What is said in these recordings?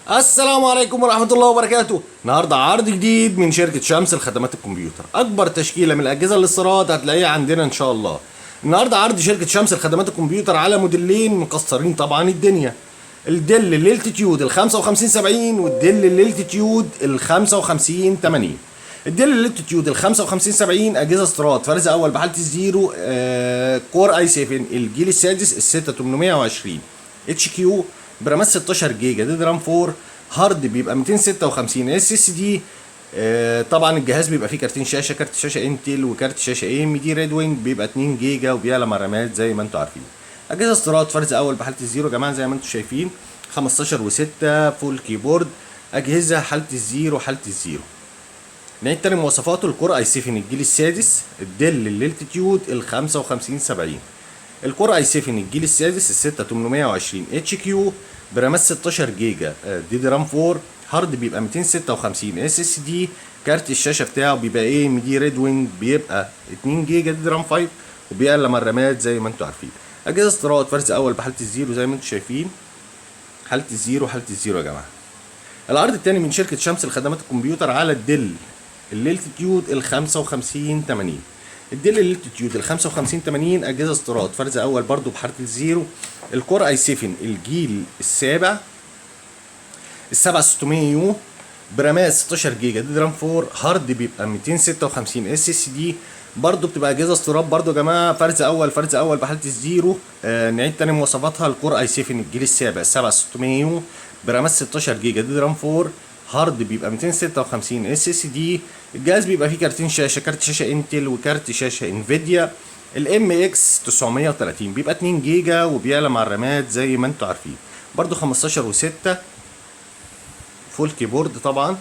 السلام عليكم ورحمة الله وبركاته. النهاردة عرض جديد من شركة شمس لخدمات الكمبيوتر، أكبر تشكيلة من الأجهزة الاستيراد هتلاقيها عندنا إن شاء الله. النهاردة عرض شركة شمس لخدمات الكمبيوتر على موديلين مكسرين طبعا الدنيا، ال Dell ال Latitude ال 5570 وال Dell ال Latitude ال 5580. ال Dell ال Latitude ال 5570 اجهزة استيراد فرز اول بحاله ال zero، Core i7 الجيل السادس ال 6820 HQ، برامات 16 جيجا DDR 4، hard بيبقى 256 SSD. طبعا الجهاز بيبقى فيه كارتين شاشه، كارت شاشة Intel وكارت شاشة AMD Radeon، بيبقى 2 جيجا وبيعلى مع رامات زي ما انتم عارفين. اجهزة استيراد فرز اول بحاله ال zero يا جماعة زي ما انتم شايفين، 15 و6 full keyboard، اجهزة حاله ال zero حاله ال zero. نعيد تاني مواصفاته: ال Core i7 الجيل السادس، ال Dell ال Latitude ال 5570، ال Core i7 الجيل السادس ال 6820 HQ، برامات 16 جيجا DDR 4، hard بيبقى 256 SSD، كارت الشاشة بتاعه بيبقى AMD Radeon، بيبقى 2 جيجا DDR 5 وبيعلى مع الرامات زي ما انتم عارفين. اجهزة استيراد فرز اول بحاله ال zero زي ما انتم شايفين، حاله ال zero حاله ال zero يا جماعه. العرض الثاني من شركة شمس لخدمات الكمبيوتر على ال Dell ال Latitude ال 5580. ال Dell ال Latitude ال 5580 اجهزة استيراد فرز اول برضو بحاله ال zero، ال Core i7 الجيل السابع ال 7600 U، برامات 16 جيجا DDR 4، hard بيبقى 256 SSD، برضه بتبقى اجهزة استيراد برضه يا جماعة فرز اول فرز اول بحاله ال zero. نعيد تاني مواصفاتها: ال Core i7 الجيل السابع 7600 U، برامات 16 جيجا DDR 4، hard بيبقى 256 SSD. الجهاز بيبقى فيه كارتين شاشه، كارت شاشة Intel وكارت شاشة Nvidia ال MX 930، بيبقى 2 جيجا وبيعلى مع الرامات زي ما انتم عارفين. برضو 15 و6 full keyboard طبعا،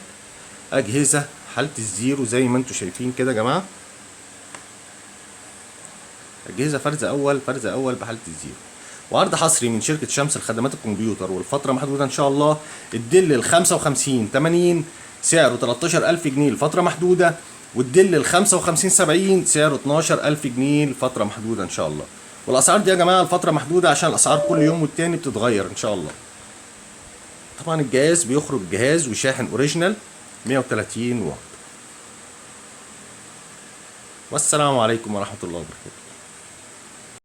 اجهزة حاله ال zero زي ما انتم شايفين كده يا جماعه، اجهزة فرز اول فرز اول بحاله ال zero. وعرض حصري من شركة شمس لخدمات الكمبيوتر والفترة محدودة ان شاء الله: ال Dell ال 55 80 سعره 13000 جنيه لفترة محدوده، وال Dell ال 55 70 سعره 12000 جنيه لفترة محدودة ان شاء الله. والاسعار دي يا جماعة لفترة محدودة عشان الاسعار كل يوم والتاني بتتغير ان شاء الله. طبعا الجهاز بيخرج جهاز وشاحن original 130 واط. والسلام عليكم ورحمة الله وبركاته.